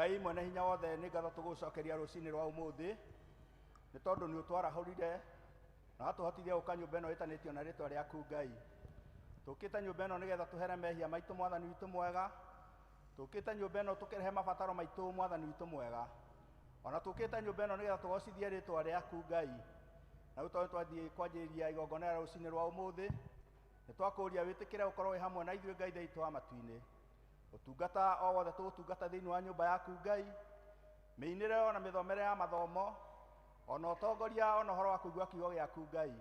Ngai mwene hinya wothe, nĩ ngatho tũgũcokeria rũcinĩ rwa ũmũthĩ nĩ tondũ nĩ ũtwarahũrire na watũhotithia gũka nyũmba ĩno ĩtanĩtio na rĩtwa rĩaku. Ngai, tũkĩte nyũmba ĩno nĩgetha tũhere mehia maitũ, Mwathani witũ mwega. Tũkĩte nyũmba ĩno tũkĩrehe mabataro maitũ, Mwathani witũ mwega. Ona tũkĩte nyũmba ĩno nĩgetha tũgocithie rĩtwa rĩaku, Ngai. Na rĩu tondũ twathiĩ kwanjĩrĩria igongona rĩa rũcinĩ rwa ũmũthĩ, nĩ twakũria wĩtĩkĩre ũkorwo wĩ hamwe na ithuĩ, Ngai Ithe witũ wa matu-inĩ. Ũtungata o wothe tũgũtungata thĩinĩ wa nyũmba yaku, Ngai, mĩinĩre ona mĩthomere ya mathomo, ona ũtongoria, ona ũhoro wa kũigua kiugo gĩaku, Ngai,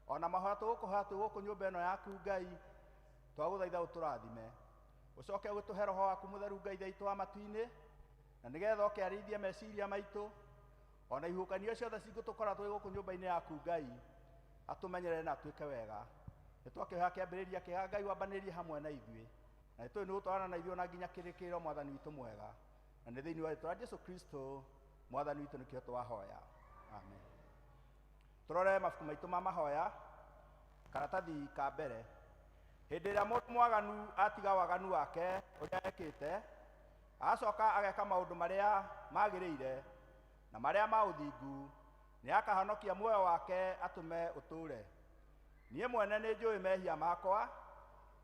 ona mahoya tũgũkũhoya twĩ gũkũ nyũmba ĩno yaku, Ngai, twagũthaitha ũtũrathime, ũcoke ũgĩtũhe roho waku mũtheru, Ngai Ithe witũ wa matu-inĩ, na nĩgetha ũkĩarĩithie meciria maitũ ona ihuhũkanio ciothe cingĩtũkora twĩ gũkũ nyũmba-inĩ yaku. Ngai atũmenyerere na atwĩke wega. Nĩ twakĩhoya kĩambĩrĩria kĩega, Ngai, wambanĩrie hamwe na ithuĩ, na nĩ tũĩ nĩ gũtwarana na ithuĩ ona nginya kĩrĩkĩrĩro, Mwathani witũ mwega. Na nĩ thĩinĩ wa rĩtwa rĩa Jesu Kristo Mwathani witũ nĩkĩo twahoya, amen. Tũrore mabuku maitũ ma mahoya, karatathi ka mbere. Hĩndĩ ĩrĩa mũndũ mwaganu atiga waganu wake ũrĩa ekĩte, agacoka ageka maũndũ marĩa magĩrĩire na marĩa ma ũthingu, nĩ akahonokia muoyo wake atũme ũtũũre. Niĩ mwene nĩ njũĩ mehia makwa,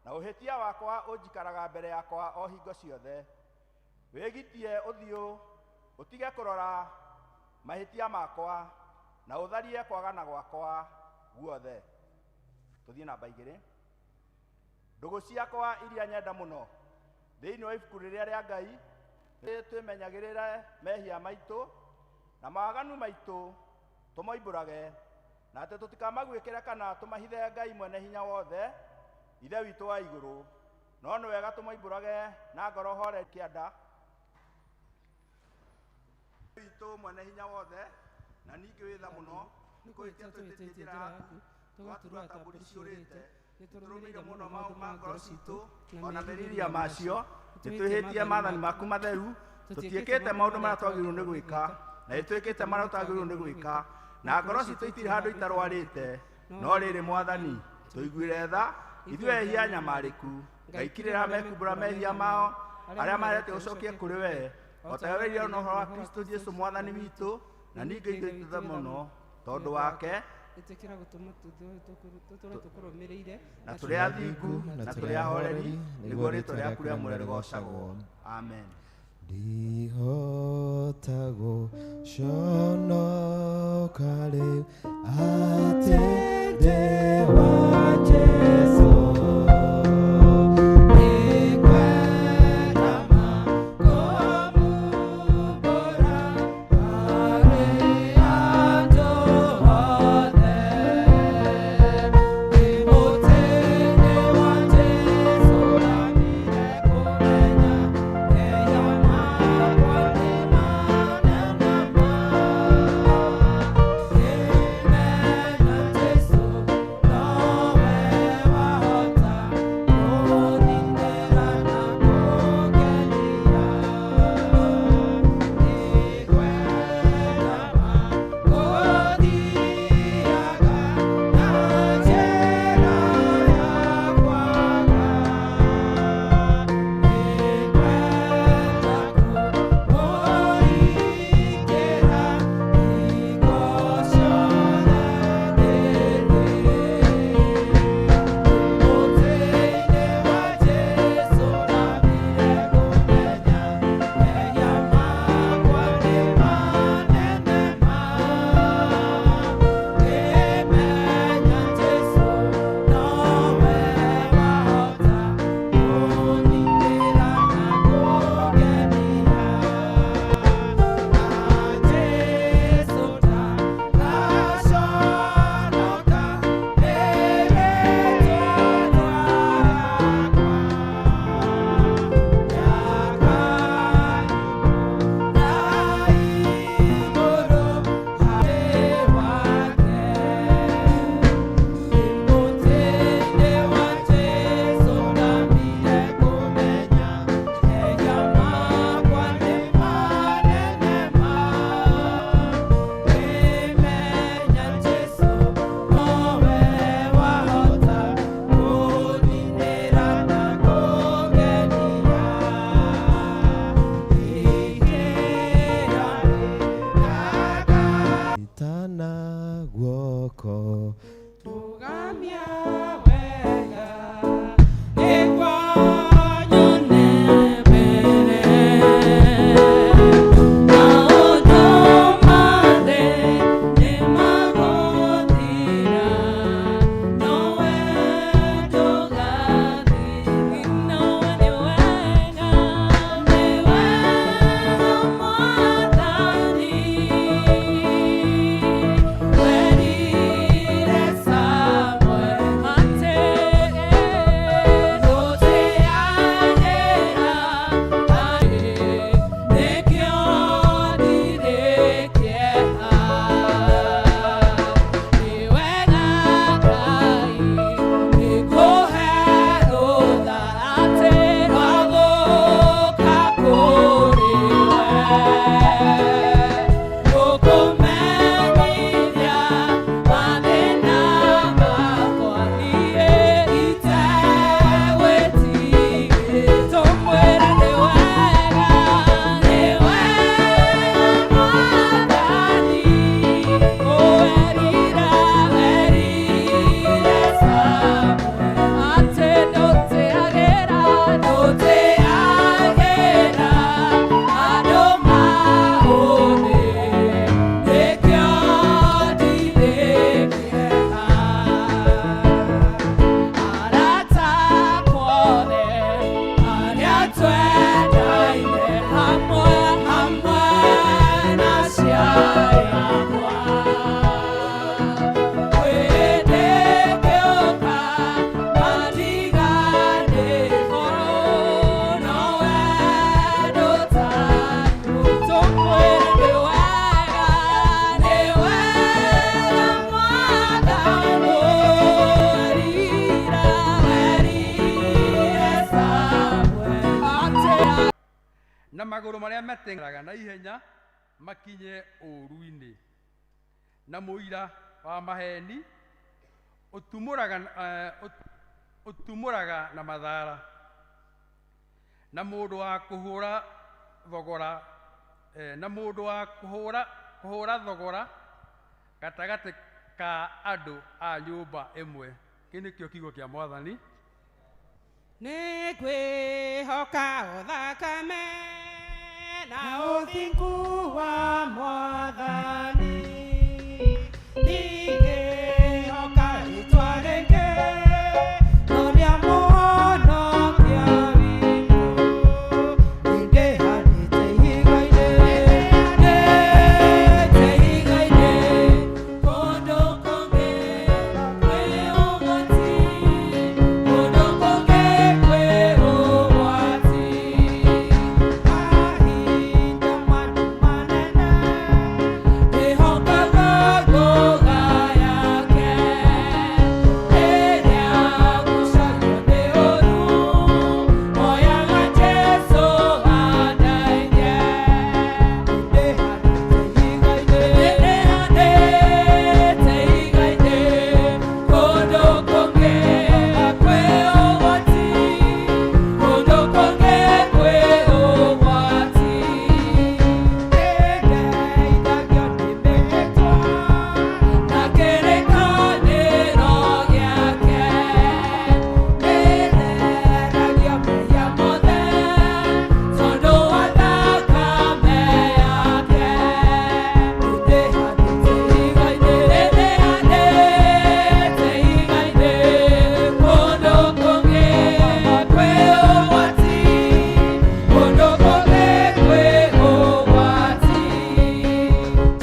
na ũhĩtia wakwa ũnjikaraga mbere yakwa o hingo ciothe. Wĩgitie ũthiũ ũtige kũrora mahĩtia makwa, na ũtharie kwagana gwakwa guothe. Tũthiĩ namba 2. Ndũgũ ciakwa iria nyenda mũno, thĩinĩ wa ibuku rĩrĩa rĩa Ngai twĩmenyagĩrĩre mehia maitũ na mawaganu maitũ, tũmoimbũrage, na atĩ tũtikamaguĩkĩre kana tũmahithe Ngai mwene hinya wothe, Ithe witũ wa igũrũ, no nĩ wega tũmoimbũrage na ngoro hore kĩanda witũ mwene hinya wothe na ningĩ wĩ tha mũno. Nĩ kũhĩtia tũhĩtĩtie njĩra yaku, tũgaturwo ta mbũri ciũrĩte. Nĩ tũrũmĩrĩire mũno maũndũ ma ngoro citũ ona merirĩria macio. Nĩ twĩhĩtie maathani maku matheru. Tũtiĩkĩte maũndũ marĩa twagĩrĩirwo nĩ gwĩka, na nĩ twĩkĩte marĩa tũtagĩrĩirwo nĩ gwĩka, na ngoro citũ itirĩ handũ itarwarĩte. No rĩrĩ, Mwathani, tũiguĩre tha ithuĩ ehia nyamarĩku. Ngai, kirĩra mekumbũra mehia mao arĩa marete ũcokie kũrĩ we, o ta ũrĩa na ũhoro wa Kristo Jesu Mwathani witũ, na ningĩ ithuĩ ituthe mũno tondũ wake. Ĩtĩkĩra gũtũma tũtũre tũkũrũmĩrĩire na tũrĩ athingu na tũrĩ ahoreri, nĩguo rĩtwa rĩaku rĩamũre rĩgocagwo. Amen. Ndihota gũconoka rĩu atĩ ndĩ wa Jesũ. Nĩngwenda ma kũmumbũra harĩ andũ othe. Ndĩ mũtĩ-inĩ wa Jesũ ndamire kũmenya mehia makwa nĩ manene ma. Ngĩmenya Jesũ nowe. Magũrũ marĩa mateng'eraga na ihenya makinye ũũru-inĩ, na mũira wa maheni ũtumũraga na mathara, na mũndũ wa kũhũra thogora na mũndũ wa kũhũra thogora gatagatĩ ka andũ a nyũmba ĩmwe. Kĩu nĩkĩo kiugo kĩa Mwathani. Nĩ ngwĩhoka thakame na ũthingu wa Mwathani, ndingĩhoka rĩtwa rĩngĩ no rĩa Mũhonokia witũ. Nĩndĩhandĩte ihiga-inĩ, ndĩte ihiga-inĩ, Kũndũ kũngĩ kwĩ ũgwati, kũndũ kũngĩ kwĩ ũgwati. Mahinda matu manene Ndĩhokaga ngũga yake, ĩrĩa ngucagio nĩ ũũru, oyaga Jesũ andeithie. Nĩndĩhandĩte ihiga-inĩ, Nĩndĩhandĩte ihiga-inĩ, kũndũ kũngĩ kwĩ ũgwati, kũndũ kũngĩ kwĩ ũgwati. Nĩndeithagio nĩ mĩhĩtwa Na kĩrĩkanĩro gĩake, nĩtheragia mehia mothe, tondũ wa thakame yake. Nĩndĩhandĩte ihiga-inĩ, Nĩndĩhandĩte ihiga-inĩ, kũndũ kũngĩ kwĩ ũgwati, kũndũ kũngĩ kwĩ ũgwati.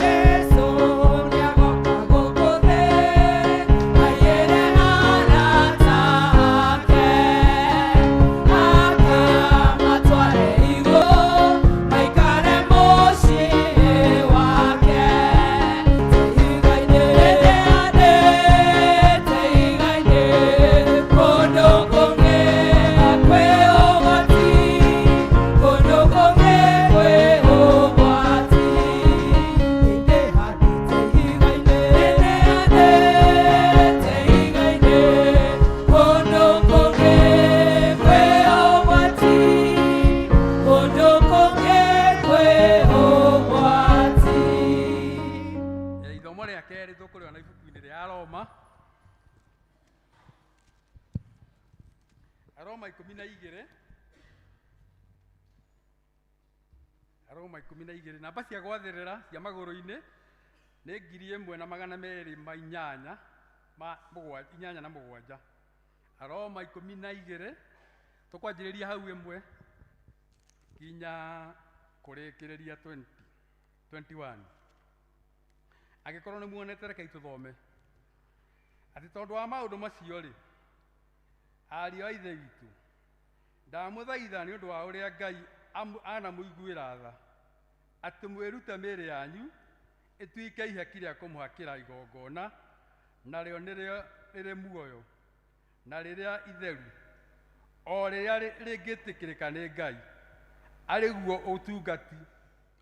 Jesũ nĩagoka Gũkũ thĩ aiyĩre arata ake, akamatware igũrũ maikare mũciĩ wake. Ihiga-inĩ, Nĩndĩhandĩte ihiga-inĩ, kũndũ kũngĩ kwĩ ũgwati, kũndũ kũngĩ kwĩ ũgwati. Nĩndĩhandĩte ihiga-inĩ, Nĩndĩhandĩte ihiga-inĩ, kũndũ kũngĩ kwĩ ũgwati, kũndũ kũngĩ kwĩ ũgwati. Ithomo rĩa kerĩ tũkũrĩona ibuku-inĩ rĩa Aroma, Aroma 12, Aroma 12. Namba cia gwathĩrĩra cia magũrũ-inĩ nĩ 1287. Aroma 12, tũkwanjĩrĩria hau ĩmwe nginya kũrĩkĩrĩria 20 21. Angĩkorwo nĩ muonete, rekei tũthome atĩ tondũ wa maũndũ macio rĩ, ariũ a Ithe witũ, ndamũthaitha nĩ ũndũ wa ũrĩa Ngai anamũiguĩra tha, atĩ mwĩrute mĩĩrĩ yanyu ĩtuĩke ihaki rĩa kũmũhakĩra igongona, narĩo nĩrĩo rĩrĩ muoyo na rĩrĩa itheru, o rĩrĩa rĩngĩtĩkĩrĩka nĩ Ngai, arĩ guo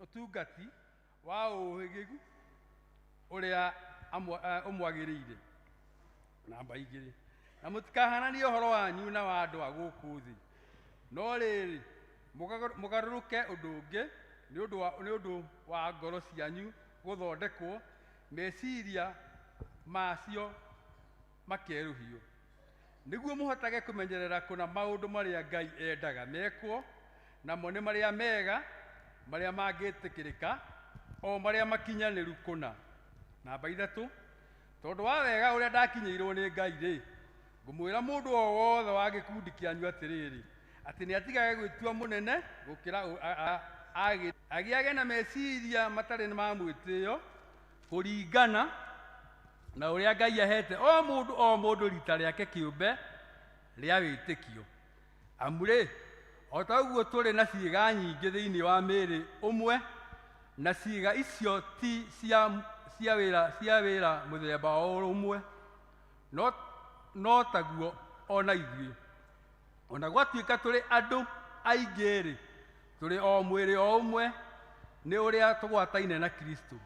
ũtungati wa ũhĩgĩgu ũrĩa ũmwagĩrĩire. Namba 2, na mũtikahananie ũhoro wanyu na wa andũ a gũkũ thĩ, no rĩrĩ, mũgarũrũke ũndũ ũngĩ nĩ ũndũ wa ngoro cianyu gũthondekwo, meciria macio makerũhio, nĩguo mũhotage kũmenyerera kũna maũndũ marĩa Ngai endaga mekwo, namo nĩ marĩa mega, marĩa mangĩtĩkĩrĩka, o marĩa makinyanĩru kũna. Namba 3, tondũ wa wega ũrĩa ndakinyĩirwo nĩ Ngai rĩ, ngũmwĩra mũndũ o wothe wa gĩkundi kĩanyu atĩrĩrĩ, atĩ nĩ atigage gwĩtua mũnene gũkĩra agĩage na meciria matarĩ ma mwĩtĩo, kũringana na ũrĩa Ngai ahete o mũndũ o mũndũ rita rĩake kĩũmbe rĩa wĩtĩkio. Amu rĩ, o ta ũguo tũrĩ na ciĩga nyingĩ thĩinĩ wa mĩĩrĩ ũmwe, na ciĩga icio ti cia wĩra mũthemba o ũmwe, no taguo ona ithuĩ, ona gwatuĩka tũrĩ andũ aingĩ-rĩ. Tũrĩ o mwĩrĩ o ũmwe nĩ ũrĩa tũgwataine na Kristo.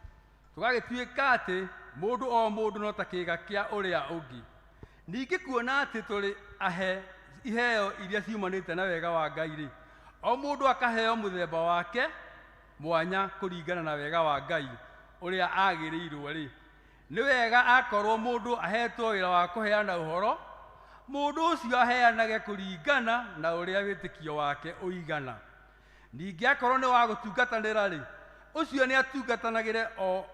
Tũgagĩtuĩka atĩ mũndũ o mũndũ no ta kĩĩga kĩa ũrĩa ũngĩ. Ningĩ kuona atĩ tũrĩ ahe iheo iria ciumanĩte na wega wa Ngai rĩ, o mũndũ akaheo mũthemba wake mwanya kũringana na wega wa Ngai ũrĩa agĩrĩirwo rĩ. Nĩ wega akorwo mũndũ ahetwo wĩra wa kũheana ũhoro, mũndũ ũcio aheanage kũringana na ũrĩa wĩtĩkio wake ũigana. Ningĩ akorwo nĩ wa gũtungatanĩra rĩ, ũcio nĩ atungatanagĩre o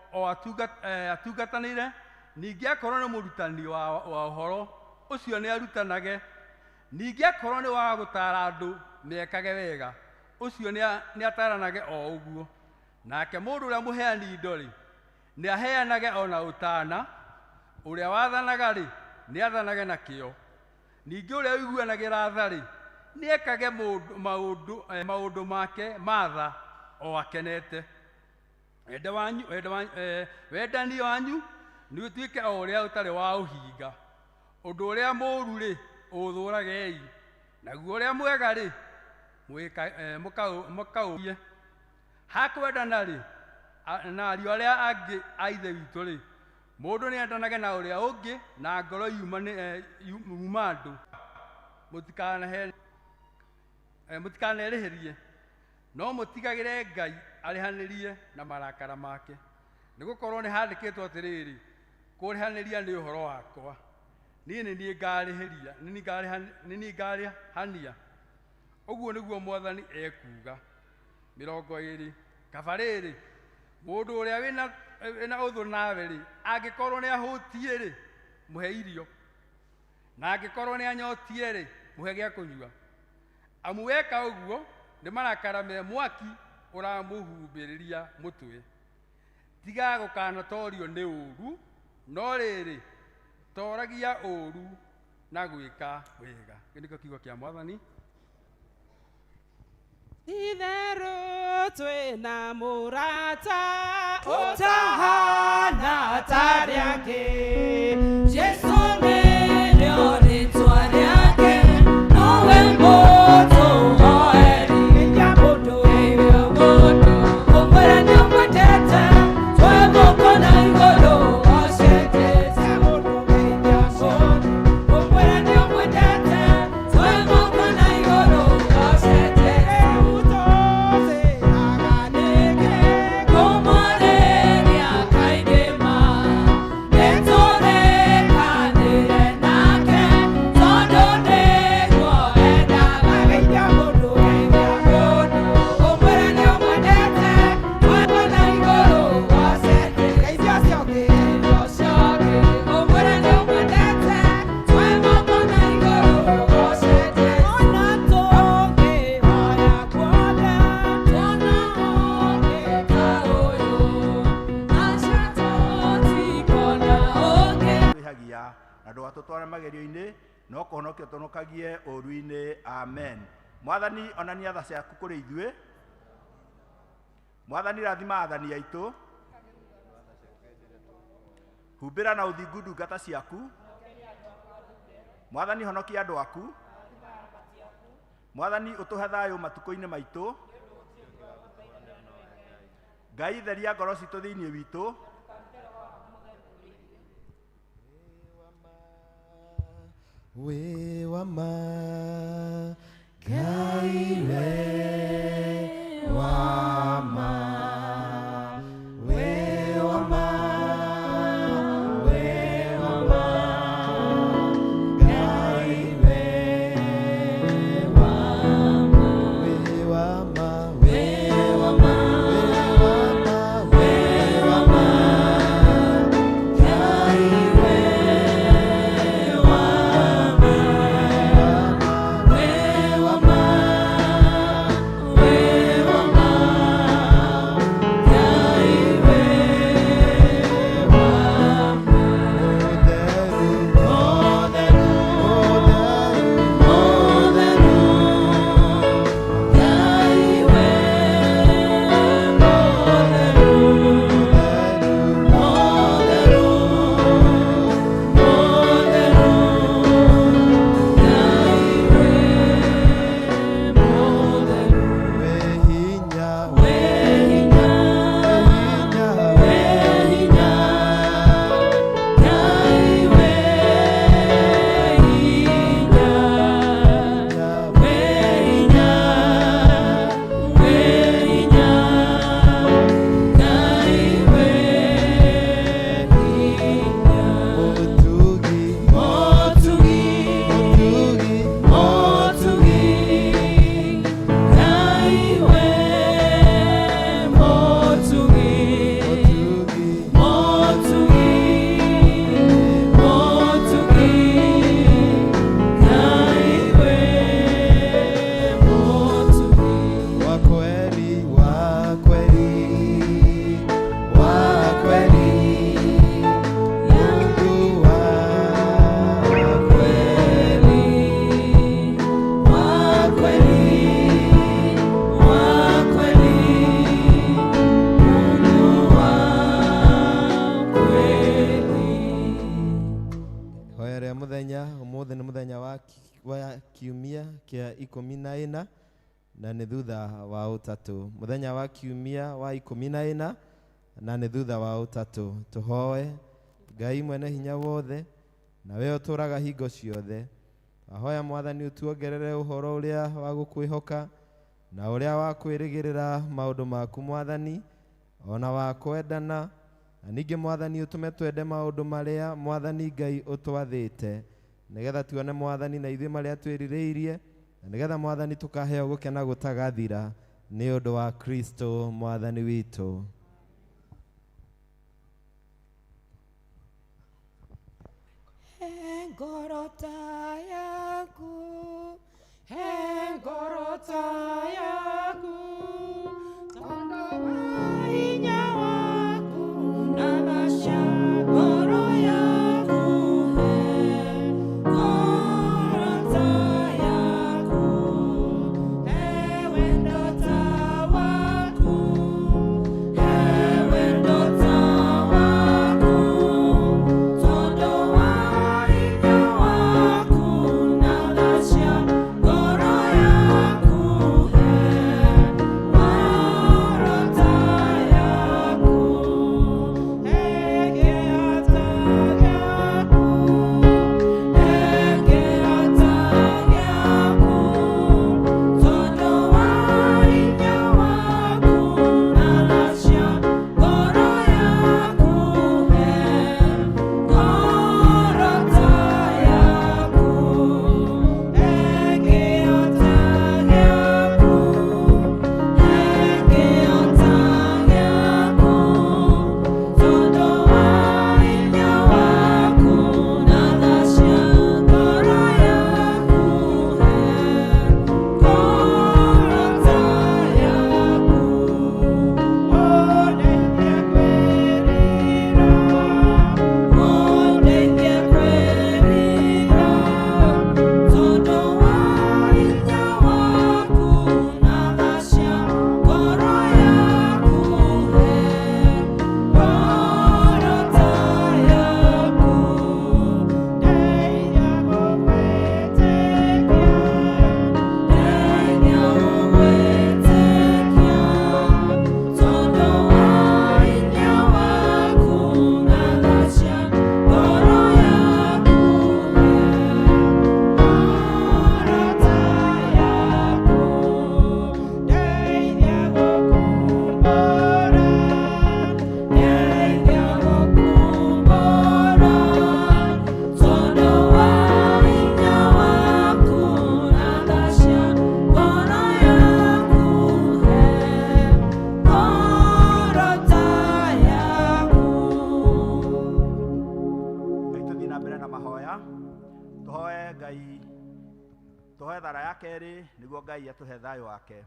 atungatanĩre. Ningĩ akorwo nĩ mũrutani wa ũhoro, ũcio nĩ arutanage. Ningĩ akorwo nĩ wa gũtaara andũ mekage wega, ũcio nĩ ataranage o ũguo. Nake mũndũ ũrĩa mũheani indo rĩ, nĩ aheanage ona ũtana. Ũrĩa wathanaga rĩ, nĩ athanage na kĩyo. Ningĩ ũrĩa ũiguanagĩra tha rĩ, nĩ ekage maũndũ make ma tha o akenete. Wendani wanyu nĩ ũtuĩke o ũrĩa ũtarĩ wa ũhinga. Ũndũ ũrĩa mũũru rĩ, ũũthũũragei, naguo ũrĩa mwega rĩ, mũkaũrie. Hakwendana rĩ, na ariũ arĩa angĩ a ithe witũ rĩ, mũndũ nĩ endanage na ũrĩa ũngĩ na ngoro yuma andũ. Mũtikanerĩhĩrie, no mũtigagĩre Ngai arĩhanĩrie na marakara make. Nĩ gũkorwo nĩ handĩkĩtwo atĩrĩrĩ, kũrĩhanĩria nĩ ũhoro wakwa, niĩ nĩ niĩ ngarĩhĩria, nĩ niĩ ngarĩhania. Ũguo nĩguo Mwathani ekuuga. 20. Kaba rĩrĩ, mũndũ ũrĩa wĩna ũthũ nawe rĩ, angĩkorwo nĩ ahũtiĩ rĩ, mũhe irio, na angĩkorwo nĩ anyotie rĩ, mũhe gĩa kũnyua. Amu weka ũguo, nĩ marakara me mwaki ũramũhumbĩrĩria mũtwe. Tiga gũkanatorio nĩ ũũru, no rĩrĩ, toragia ũũru na gwĩka wega. Gĩkĩ nĩkĩo kiugo kĩa Mwathani. Itherũ twĩna mũrata ũtahana ta rĩake. Jesu nĩrĩo rĩtwa rĩake, nowe mũtũhoeri. Geithia mũndũ, Geithia mũndũ, ũmwĩre nĩũmwendete, twĩ gũkũ na igũrũ gocete. Geithia mũndũ, geithia mũndũ, Ũmwĩre nĩũmwendete, twĩ gũkũ na igũrũ gocete. Rĩu tũcĩraga nĩkĩ? Kũmwarĩria kaingĩ ma, nĩtũrĩkanĩre nake, tondũ nĩguo endaga. Geithia mũndũ, geithia mũndũ, Ũmwĩre nĩũmwendete, twĩ na igũrũ gocete. Geithia ũcio ũngĩ. Ũmwĩre nĩũmwendete, twĩ gũkũ na igũrũ gocete. Ona tũngĩhoya guothe, Tuona ũngĩ ta ũyũ, aca tũtikona ũngĩ. Twĩhagia na ndũgatũtware magerio-inĩ, no kũhonokia tũhonokagie ũũru-inĩ. Amen. Mwathani, onania tha ciaku kũrĩ ithuĩ. Mwathani, rathima athani aitũ. Humbĩra na ũthingu ndungata ciaku. Mwathani, honokia andũ aku. Mwathani, ũtũhe thayũ matukũ-inĩ maitũ. Ngai, theria ngoro citũ thĩinĩ witũ. Wĩ wa ma, Ngai we wa ma, wĩ wa ma, wĩ wa ma, Ngai we wa ma, wĩ wa ma, wĩ wa ma, wĩ wa ma, wĩ wa ma, Ngai we wa ma, kiumia kĩa 14 na nĩ thutha wa ũtatũ. Mũthenya wa kiumia wa 14 na nĩ thutha wa ũtatũ. Tũhoe Ngai mwene hinya wothe na we ũtũũraga hingo ciothe. Ahoya Mwathani ũtuongerere ũhoro ũrĩa wa gũkwĩhoka na ũrĩa wa kwĩrĩgĩrĩra maũndũ maku Mwathani, ona wa kwendana, na ningĩ Mwathani ũtũme twende maũndũ marĩa Mwathani Ngai ũtwathĩte, nĩgetha tuone Mwathani na ithuĩ marĩa twĩrirĩirie, na nĩgetha Mwathani tũkaheo gũkena gũtagathira nĩ ũndũ wa Kristo Mwathani witũ. Ngoro ta yaku, ngoro ta yaku, tondo wa hinya waku na macia ngoro yaku, ngoro ta yaku, wendo ta waku, wendo ta waku, tondo wa hinya waku na macia ngoro yaku, ngoro ta yaku, egeata yaku, egeata yaku, tondo wa hinya waku na macia ngoro yaku, ngoro ta yaku, egeata yaku, egeata yaku, tondo wa hinya waku na macia ngoro yaku, ngoro ta yaku, ondeithie kwĩrira, tondo wa hinya waku na tha cia ngoro yaku, ngoro ta yaku, ndeithia gũgwĩtĩkia, tondo wa hinya waku na tha cia ngoro yaku, ngoro ta yaku, ndeithia gũkumbũra, tondo wa hinya waku na tha cia ngoro yaku, ngoro ta yaku. Ngai tũthiĩ na mbere na mahoya. Tũhoe Ngai, tũhoe thara ya kerĩ nĩguo Ngai atũhe thayũ wake.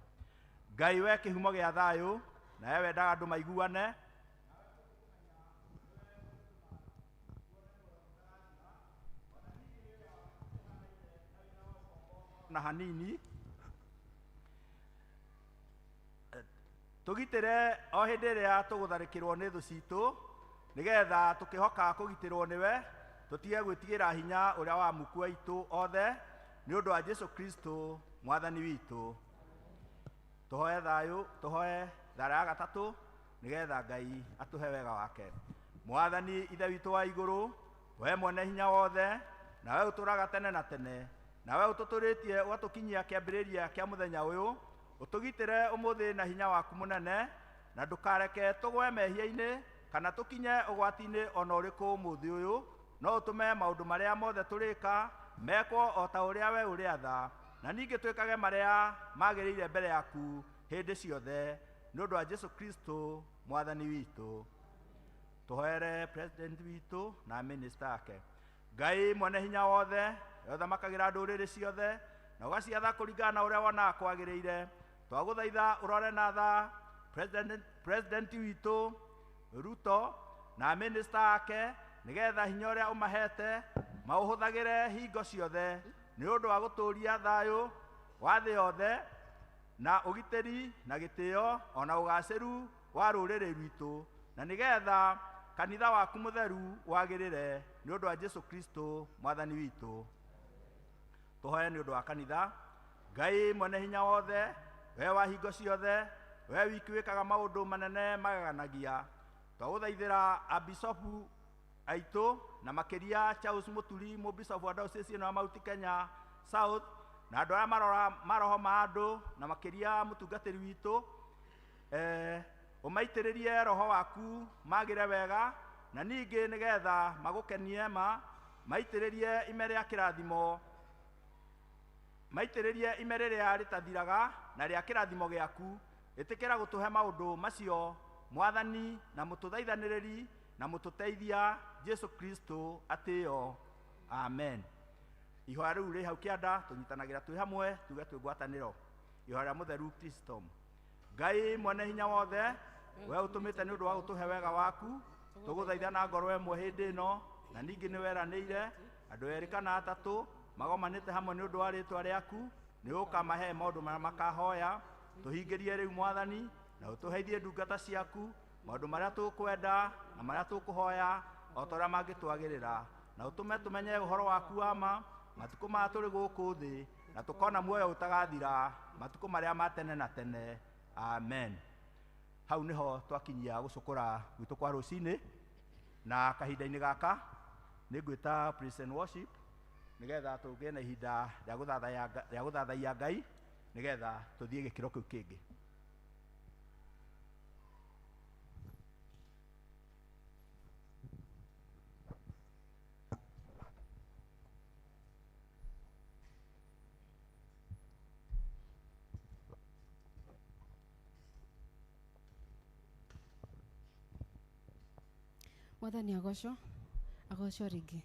Ngai we kĩhumo gĩa thayũ, na we wendaga andũ maiguane, na hanini tũgitĩre o hĩndĩ ĩrĩa tũgũtharĩkĩrwo nĩ thũ citũ, nĩgetha tũkĩhoka kũgitĩrwo nĩwe tũtige gwĩtigĩra hinya ũrĩa wa muku aitũ othe, nĩ ũndũ wa Jesu Kristo Mwathani witũ. Tũhoe thayũ, tũhoe thara ya gatatũ nĩgetha Ngai atũhe wega wake. Mwathani Ithe witũ wa igũrũ, we mwene hinya wothe, na we ũtũũraga tene na tene, na we ũtũtũrĩtie ũgatũkinyia kĩambĩrĩria kĩa mũthenya ũyũ, ũtũgitĩre ũmũthĩ na hinya waku mũnene, na ndũkareke tũgwe mehia-inĩ kana tũkinye ũgwati-inĩ ona ũrĩkũ ũmũthĩ ũyũ, no ũtũme maũndũ marĩa mothe tũrĩka mekwo o ta ũrĩa we ũrĩatha, na ningĩ twĩkage marĩa magĩrĩire mbere yaku hĩndĩ ciothe, nĩ ũndũ wa Jesu Kristo Mwathani witũ. Tũhoere president witũ na minister ake. Ngai mwene hinya wothe, we ũthamakagĩra ndũrĩrĩ ciothe na ũgaciatha kũringana na ũrĩa wonaga kwagĩrĩire, twagũthaitha ũrore na tha president witũ Ruto na minister ake, nĩgetha hinya ũrĩa ũmahete maũhũthagĩre hingo ciothe nĩ ũndũ wa gũtũũria thayũ wa thĩ yothe na ũgitĩri na gĩtĩo ona ũgacĩru wa rũrĩrĩ rwitũ, na nĩgetha kanitha waku mũtheru wagĩrĩre nĩ ũndũ wa Jesu Kristo Mwathani witũ. Tũhoe nĩ ũndũ wa kanitha. Ngai mwene hinya wothe, we wa hingo ciothe, we wiki wĩkaga maũndũ manene mageganagia, twagũthaithĩra abicobu aitũ na makĩria Charles Muturi, mũbicobu wa diocese ĩno ya Mount Kenya South, na andũ arĩa marora maroho ma andũ na makĩria mũtungatĩri witũ, ũmaitĩrĩrie roho waku magĩre wega, na ningĩ nĩgetha magũkenie ma maitĩrĩrie ime rĩa kĩrathimo, maitĩrĩrie ime rĩrĩa rĩtathiraga na rĩa kĩrathimo gĩaku. Ĩtĩkĩra gũtũhe maũndũ macio Mwathani na mũtũthaithanĩrĩri na mũtũteithia Jesu Kristo atĩo, amen. Ihoya rĩu rĩ hau kĩanda, tũnyitanagĩra twĩ hamwe, tuge twĩ ngwatanĩro. Ihoya rĩa mũtheru Kristo. Ngai mwene hinya wothe, we ũtũmĩte nĩ ũndũ wa gũtũhe wega waku, tũgũthaitha na ngoro ĩmwe hĩndĩ ĩno, na ningĩ nĩ weranĩire andũ erĩ kana atatũ magomanĩte hamwe nĩ ũndũ wa rĩtwa rĩaku, nĩ ũkamahe maũndũ marĩa makahoya. Tũhingĩrie rĩu Mwathani, na ũtũheithie ndungata ciaku maũndũ marĩa tũkwenda na marĩa tũkũhoya o ta ũrĩa mangĩtwagĩrĩra, na ũtũme tũmenye ũhoro waku wa ma matukũ maya tũrĩ gũkũ thĩ, na tũkona muoyo ũtagathira matukũ marĩa ma tene na tene, amen. Hau nĩho twakinyia gũcũkũra gwitũ kwa rũcinĩ, na kahinda-inĩ gaka nĩ ngwĩta praise and worship nĩgetha tũgĩe na ihinda rĩa gũthathaiya Ngai nĩgetha tũthiĩ gĩkĩro kĩu kĩngĩ. Mwathani agocwo, agocwo rĩngĩ.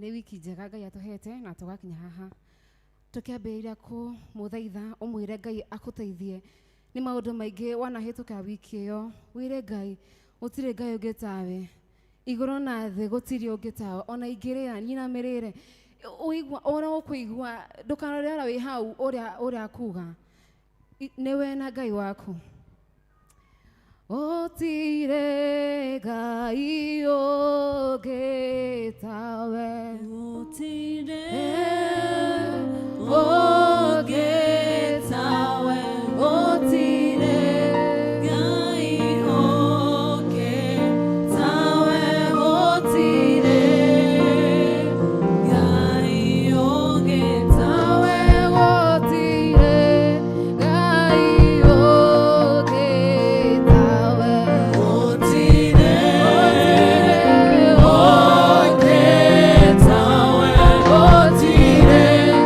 Nĩ wiki njega Ngai atũhete na tũgakinya haha. Tũkĩambĩrĩria kũmũthaitha ũmwĩre Ngai akũteithie. Nĩ maũndũ maingĩ wanahĩtũka wiki ĩyo, wĩre Ngai gũtirĩ Ngai ũngĩ tawe. Igũrũ na thĩ gũtirĩ ũngĩ tawe. Ona ingĩrĩra nyinamĩrĩre, ũigua ũrĩa ũkũigua, ndũkarore ũrĩa wĩ hau ũrĩa akuga. Nĩwe na Ngai waku. Gũtirĩ Ngai ũngĩ tawe. Gũtirĩ ũngĩ tawe. Gũtirĩ Ngai ũngĩ tawe. Gũtirĩ Ngai ũngĩ tawe. Gũtirĩ Ngai ũngĩ tawe. Gũtirĩ ũngĩ tawe. Gũtirĩ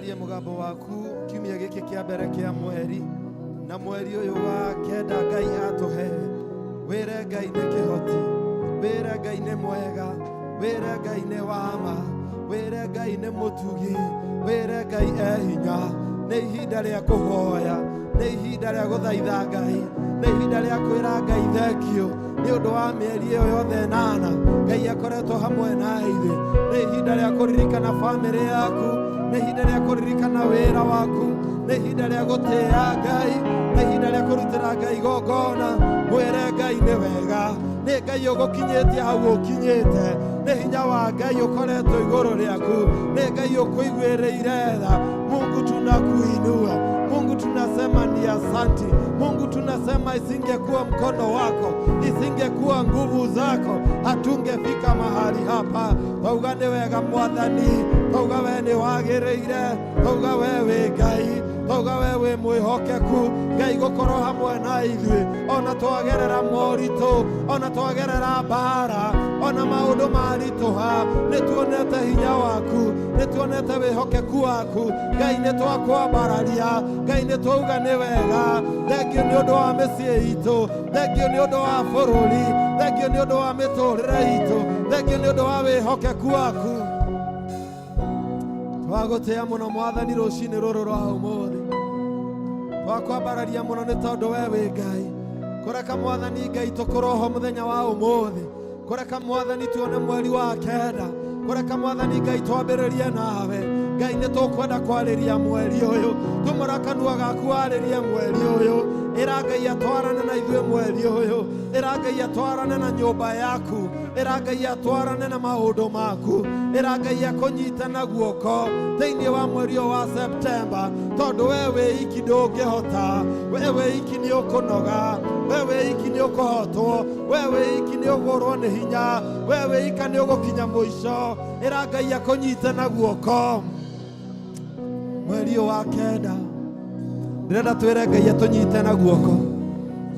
Ambararia mũgambo waku kiumia gĩkĩ kĩa mbere kĩa mweri na mweri ũyũ wa kenda Ngai atũhe. Wĩre Ngai nĩ kĩhoti, wĩre Ngai nĩ mwega, wĩre Ngai nĩ wama, wĩre Ngai nĩ mũtugi, wĩre Ngai e hinya. Nĩ ihinda rĩa kũhoya, nĩ ihinda rĩa gũthaitha Ngai, nĩ ihinda rĩa kwĩra Ngai thengio nĩ ũndũ wa mĩeri ĩyo yothe ĩnana Ngai akoretwo hamwe na ithuĩ. Nĩ ihinda rĩa kũririkana bamĩrĩ yaku, nĩ ihinda rĩa kũririkana wĩra waku, nĩ ihinda rĩa gũtĩĩa Ngai, nĩ ihinda rĩa kũrutĩra Ngai igongona. Mwĩre Ngai nĩ wega, nĩ Ngai ũgũkinyĩtie hau ũkinyĩte, nĩ hinya wa Ngai ũkoretwo igũrũ rĩaku, nĩ Ngai ũkũiguĩrĩire tha. Mungu tunakuinua, Mungu tunasema ni asanti. Mungu tunasema isingekuwa mkono wako, isingekuwa nguvu zako, hatungefika mahali hapa. Twauga nĩ wega Mwathani, twauga we nĩ wagĩrĩire, twauga we wĩ Ngai, twauga we wĩ mwĩhokeku. Ngai gũkorwo hamwe na ithuĩ ona twagerera moritũ, ona twagerera mbara, ona maũndũ maritũha, nĩ tuonete hinya waku, nĩ tuonete wĩhokeku waku. Ngai nĩ twakwambararia, Ngai nĩ twauga nĩ wega. Thengio nĩ ũndũ wa mĩciĩ itũ, thengio nĩ ũndũ wa bũrũri, thengio nĩ ũndũ wa mĩtũrĩre itũ, thengio nĩ ũndũ wa wĩhokeku waku. Twagũtĩĩa mũno Mwathani rũcinĩ rũrũ rwa ũmũthĩ, twakwambararia mũno nĩ tondũ we wĩ Ngai. Kũreka Mwathani Ngai tũkorwo ho mũthenya wa ũmũthĩ, kũreka Mwathani tuone mweri wa kenda, kũreka Mwathani Ngai twambĩrĩrie nawe. Ngai nĩ tũkwenda kwarĩria mweri ũyũ, tumũra kanua gaku warĩrie mweri ũyũ. Ĩra Ngai atwarane na ithuĩ mweri ũyũ, ĩra Ngai atwarane na nyũmba yaku, ĩra Ngai atwarane na maũndũ maku, ĩra Ngai akũnyite na guoko thĩinĩ wa mweri ũyũ wa Septemba, tondũ we wĩ iki ndũngĩhota, we wĩ iki nĩ ũkũnoga, we wĩ iki nĩ ũkũhotwo, we wĩ iki nĩ ũgũrwo nĩ hinya, we wĩ ika nĩ ũgũkinya mũico. Ĩra Ngai akũnyite na guoko mweri ũyũ wa kenda. Ndĩrenda twĩre Ngai atũnyite na guoko.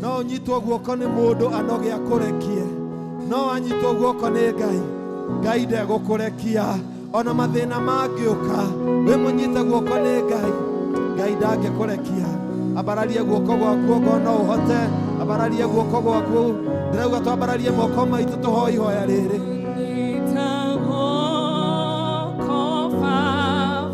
No ũnyitwo guoko nĩ mũndũ anoge akũrekie, no anyitwo guoko nĩ Ngai, Ngai ndegũkũrekia. Ona mathĩna mangĩũka, wĩmũnyite guoko nĩ Ngai, Ngai ndangĩkũrekia. Ambararia guoko gwaku okorwo no ũhote, ambararia guoko gwaku. Ndĩrauga twambararie moko maitũ tũhoe ihoya rĩrĩ. Itagoko Baba.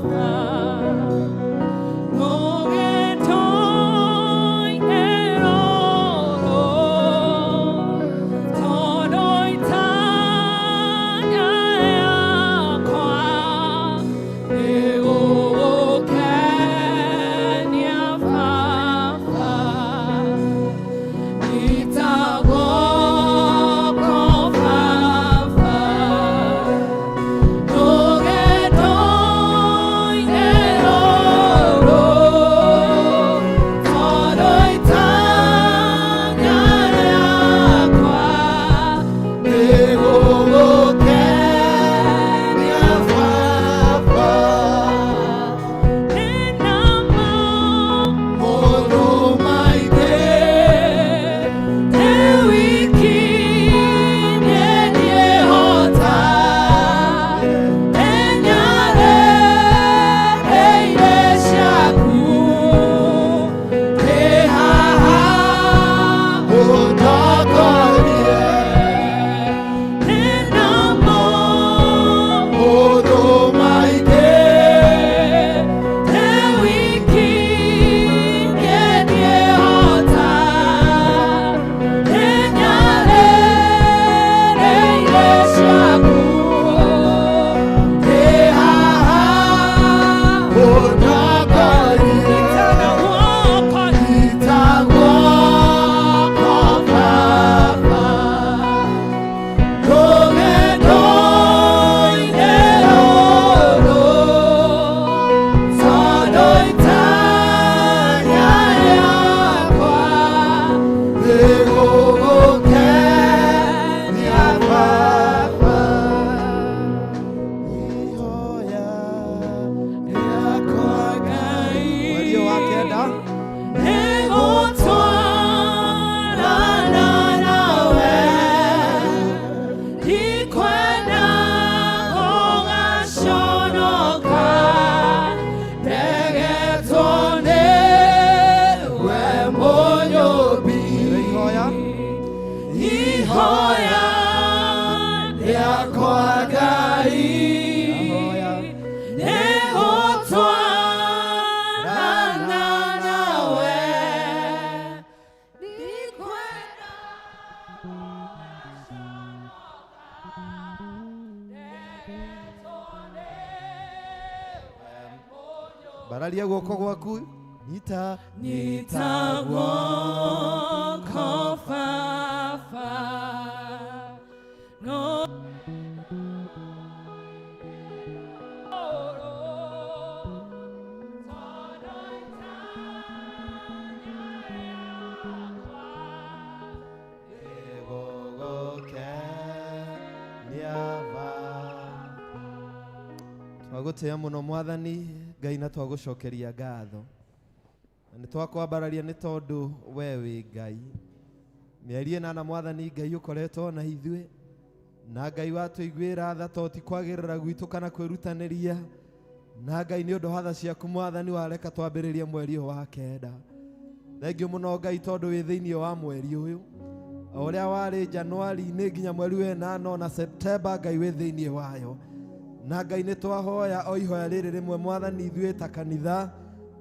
Ambararia guoko gwaku. Nyita. Nyita guoko baba. No. Twagũtĩĩa mũno mwathani Ngai na twagũcokeria ngatho na nĩ twakwambararia nĩ tondũ we wĩ Ngai. Mĩeri ĩnana mwathani Ngai ũkoretwo na ithuĩ na Ngai watũiguĩra tha to ti kwagĩrĩra gwitũ kana kwĩrutanĩria na Ngai nĩ ũndũ wa tha ciaku mwathani wareka twambĩrĩrie mweri ũyũ wa kenda. Thengiũ mũno Ngai tondũ wĩ thĩinĩ wa mweri ũyũ o ũrĩa warĩ Januari-inĩ nginya mweri wa ĩnana na Septemba Ngai wĩ thĩinĩ wayo. Na Ngai nĩ twahoya o ihoya rĩrĩ rĩmwe mwathani ithuĩ ta kanitha,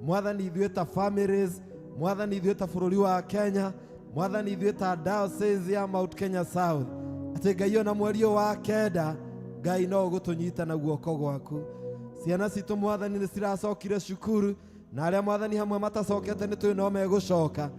mwathani ithuĩ ta families, mwathani ithuĩ ta bũrũri wa Kenya, mwathani ithuĩ ta diocese ya Mount Kenya South, atĩ Ngai ona mweri ũyũ wa kenda Ngai no ũgũtũnyita na guoko gwaku. Ciana citũ mwathani nĩ ciracokire cukuru na arĩa mwathani hamwe matacokete nĩ tũĩ no megũcoka.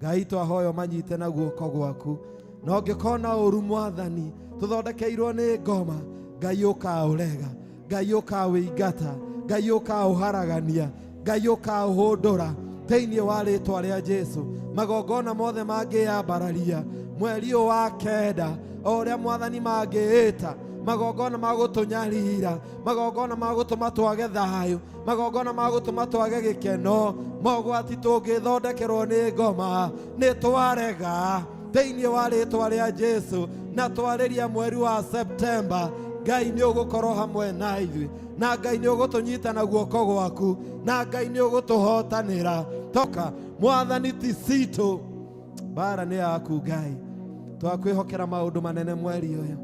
Ngai twahoya manyite na guoko gwaku. Na ũngĩkona ũru mwathani tũthondekeirwo nĩ ngoma, Ngai ũkaũrega, Ngai ũkaũingata, Ngai ũkaũharagania, Ngai ũkaũhũndũra thĩinĩ wa rĩtwa rĩa Jesu. Magongona mothe mangĩyambararia mweri ũyũ wa kenda o ũrĩa mwathani mangĩĩta, magongona ma gũtũnyarira, magongona ma gũtũma twage thayũ, magongona ma gũtũma twage gĩkeno, mogwati tũngĩthondekerwo nĩ ngoma nĩ twarega thĩinĩ wa rĩtwa rĩa Jesu. Na twarĩria mweri wa Septemba Ngai nĩ ũgũkorwo hamwe na ithuĩ, na Ngai nĩ ũgũtũnyita na guoko gwaku, na Ngai nĩ ũgũtũhotanĩra. Toka mwathani ti citũ, mbara nĩ yaku Ngai. Twakwĩhokera maũndũ manene mweri ũyũ.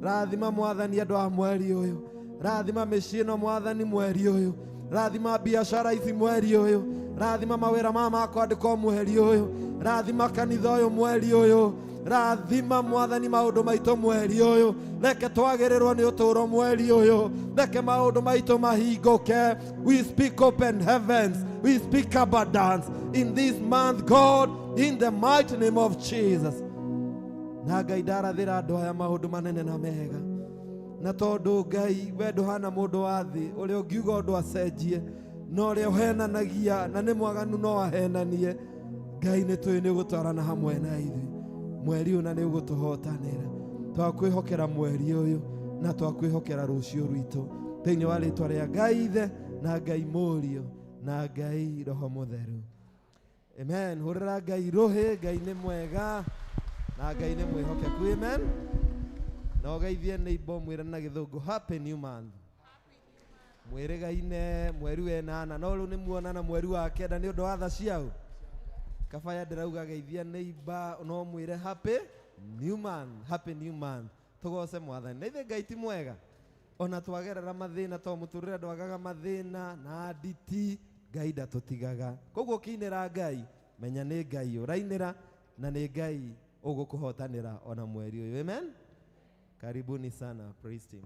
Rathima mwathani andũ a mweri ũyũ, rathima mĩciĩ ĩno mwathani mweri ũyũ, rathima biacara ici mweri ũyũ, rathima mawĩra maya ma kwandĩkwo mweri ũyũ, rathima kanitha ũyũ mweri ũyũ, rathima mwathani maũndũ maitũ mweri ũyũ. Reke twagĩrĩrwo nĩ ũtũũro mweri ũyũ, reke maũndũ maitũ mahingũke. We speak open heavens, we speak abundance in this month, God, in the mighty name of Jesus. Na Ngai ndarathĩra andũ aya maũndũ manene na mega, na tondũ Ngai we ndũhana mũndũ wa thĩ ũrĩa ũngiuga ũndũ acenjie, na ũrĩa ũhenanagia na nĩ mwaganu no ahenanie. Ngai nĩ tũĩ nĩ ũgũtwarana hamwe na ithuĩ mweri ũyũ na nĩ ũgũtũhotanĩra. Twakwĩhokera mweri ũyũ na twakwĩhokera rũciũ rwitũ thĩinĩ wa rĩtwa rĩa Ngai Ithe na Ngai Mũriũ na Ngai Roho Mũtheru. Amen. Hũrĩra Ngai rũhĩ. Ngai nĩ mwega na Ngai nĩ mwĩhokeku. Amen. Na ũgeithie neighbor mwĩre na gĩthũngũ happy new month. Mwĩrĩgaine mweri wa ĩnana no rĩu nĩ muonana mweri wa kenda nĩ ũndũ wa tha ciao. Kabaya ndĩrauga geithia neighbor no mwĩre happy new month, happy new month. Tũgoce mwathani. Na ithe Ngai ti mwega. Ona twagerera mathĩna to mũtũrĩre ndwagaga mathĩna na nditi, Ngai ndatũtigaga. Koguo ũkĩinĩra Ngai menya nĩ Ngai ũrainĩra na nĩ Ngai ũgũkũhotanĩra ona mweri ũyũ. Amen. Karibuni sana praise team.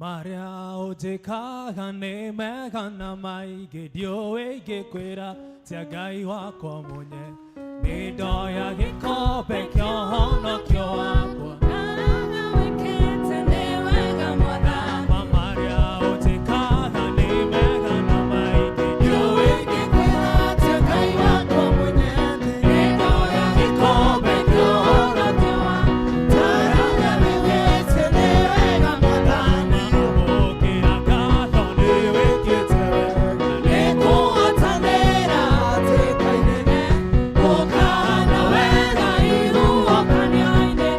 Marĩa ũnjĩkaga nĩ mega na maingĩ ndiũĩ ingĩkwĩra tia Ngai wakwa mwenye. Nĩ ndoya gĩkombe kĩa ũhonokio wakwa. Marĩa ũnjĩkaga nĩ mega na maingĩ ndiũĩ ingĩkwĩra tia Ngai wakwa mwenye. Nĩ ndoya gĩkombe kĩa ũhonokio wakwa. Ũkĩra ngatho nĩ wĩkĩte wega. Nĩ kũhotanĩra Ũkana wega ihuhũkanio-inĩ.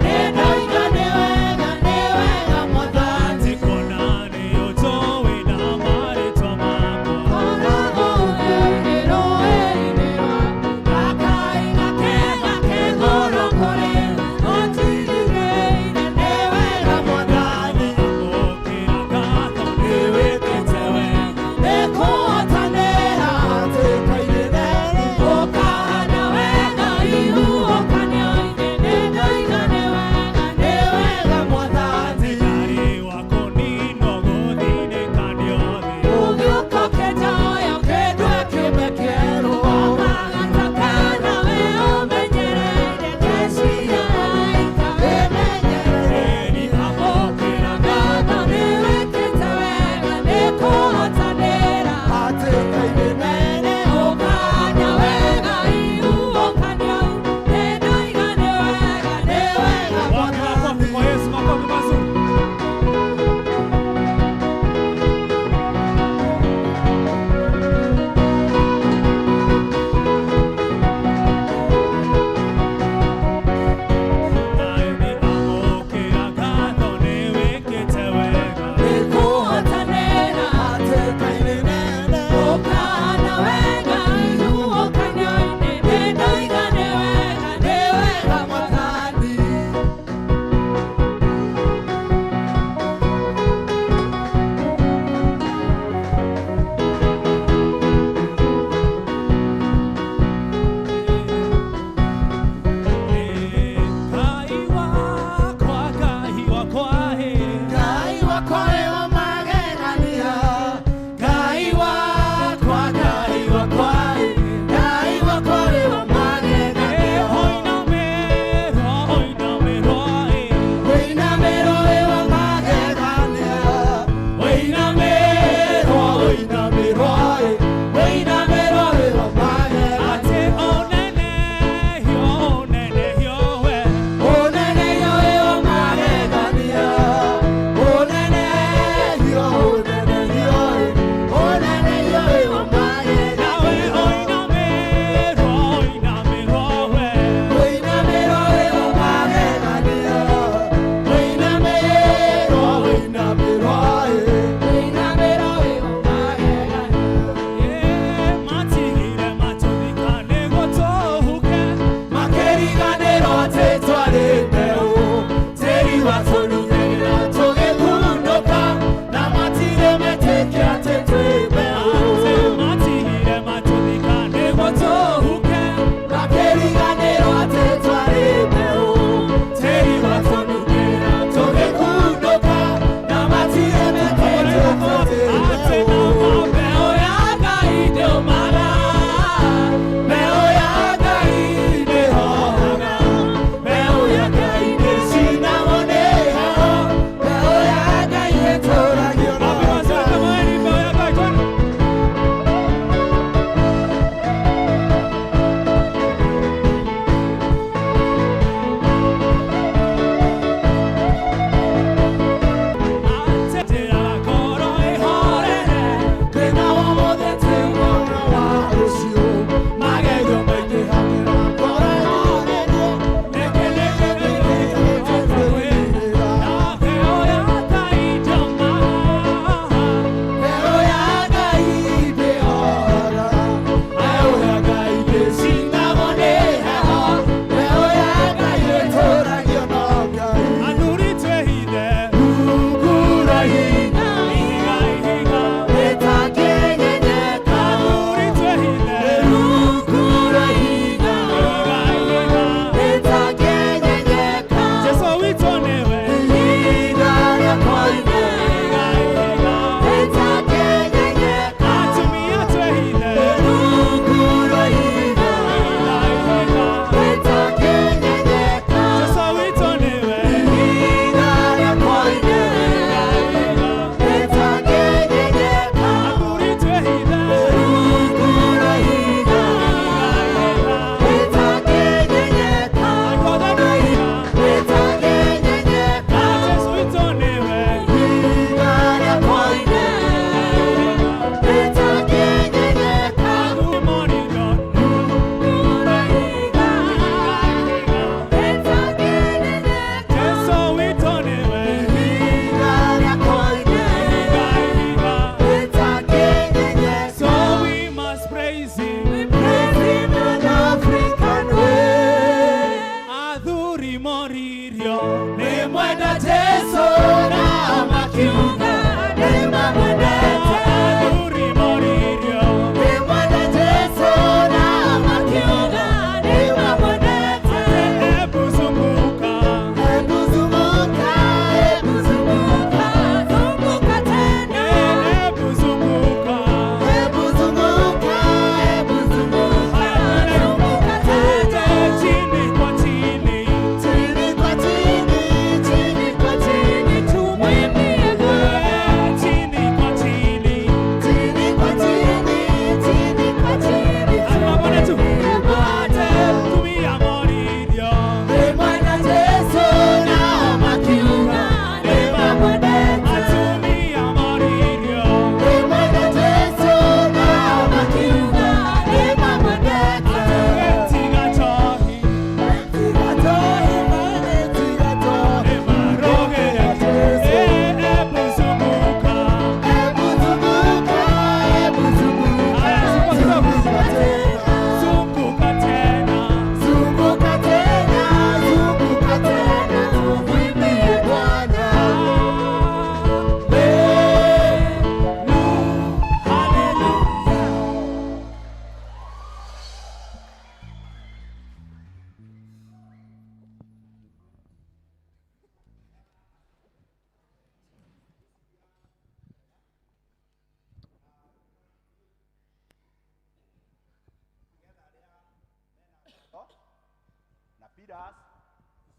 Pillars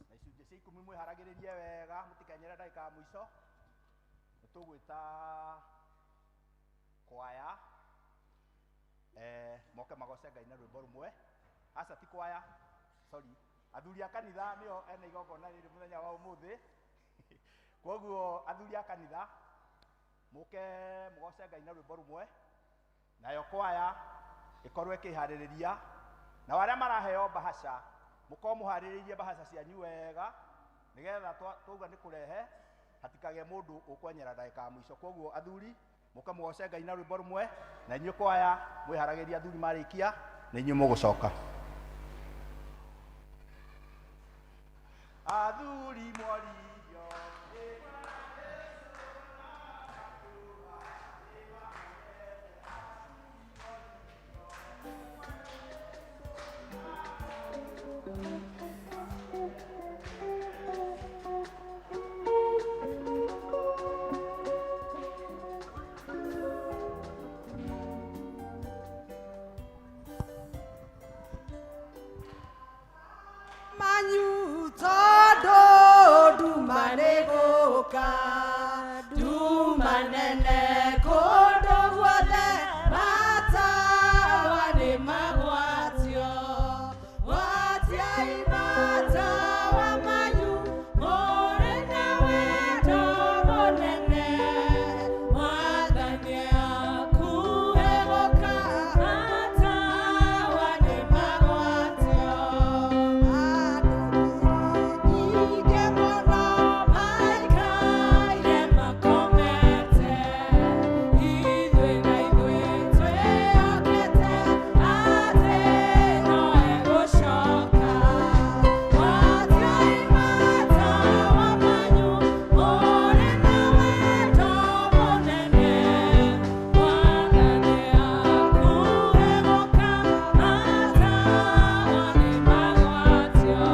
na icunjĩ cia ikũmi mwĩharagĩrĩrie wega mũtikenyere ndagĩka ya mũico. Nĩ tũgwĩta kwaya moke magoce Ngai na rwĩmbo rũmwe. Aca ti kwaya, sorry, athuri a kanitha nĩo ena igongona rĩrĩ mũthenya wa ũmũthĩ. Koguo athuri a kanitha mũke mũgoce Ngai na rwĩmbo rũmwe, nayo kwaya ĩkorwo ĩkĩharĩrĩria, na arĩa maraheo bahaca mũkorwo mũharĩrĩirie bahaca cianyu wega nĩgetha twauga nĩ kũrehe hatikagĩe mũndũ ũkwenyera ndagĩka ya mũico. Koguo athuri mũke mũgoce Ngai na rwĩmbo rũmwe, na inyuĩ kwaya mwĩharagĩrie athuri marĩkia na inyuĩ mũgũcoka. Athuri mworirio Manyu tondũ nduma nĩgũka, nduma nene kũndũ guothe, matawa nĩmagwatio, gwatiai matawa manyu, mũrĩ na wendo mũnene, Mwathani akuhe gũka, matawa nĩmagwatio. Nyingĩ mũno maikaire makomete, ithuĩ na ithuĩ twĩhokete atĩ no egũcoka. Gwatiai matawa manyu, mũrĩ na wendo mũnene, Mwathani akuhe gũka, matawa nĩmagwatio.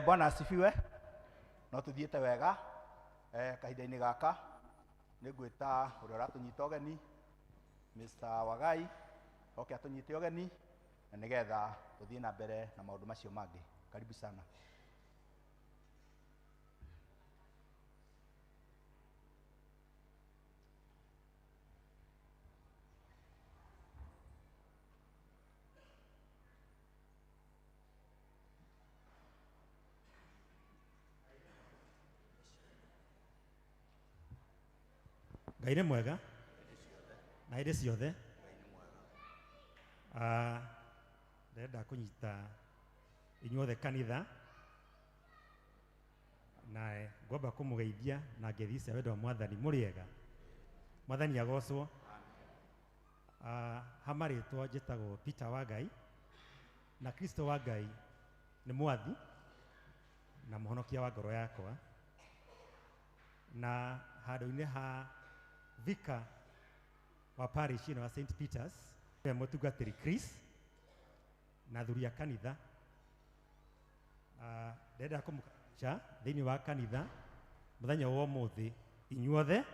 Bwana asifiwe. No tuthiĩte wega kahinda-inĩ gaka nĩ ngwĩta ũrĩa ũratũnyita ũgeni Mr. Wagai oke atũnyite ũgeni na nĩgetha tũthiĩ na mbere na maũndũ macio mangĩ. Karibu sana. Ngai nĩ mwega na hĩndĩ ciothe. Ndĩrenda kũnyita inyuothe kanitha na ngwamba kũmũgeithia na ngeithi cia wendo wa Mwathani. Mũrĩega? Mwathani agocwo. Ha marĩtwa njĩtagwo Peter Wangai, na Kristo wa Ngai nĩ mwathi na mũhonokia wa ngoro yakwa, na handũ-inĩ ha vicar wa parish ĩno ya St. Peters nĩwe mũtungatĩri Chris na athuri a kanitha. Ndĩrenda kũmũkaribisha thĩinĩ wa kanitha mũthenya wa ũmũthĩ inyuothe.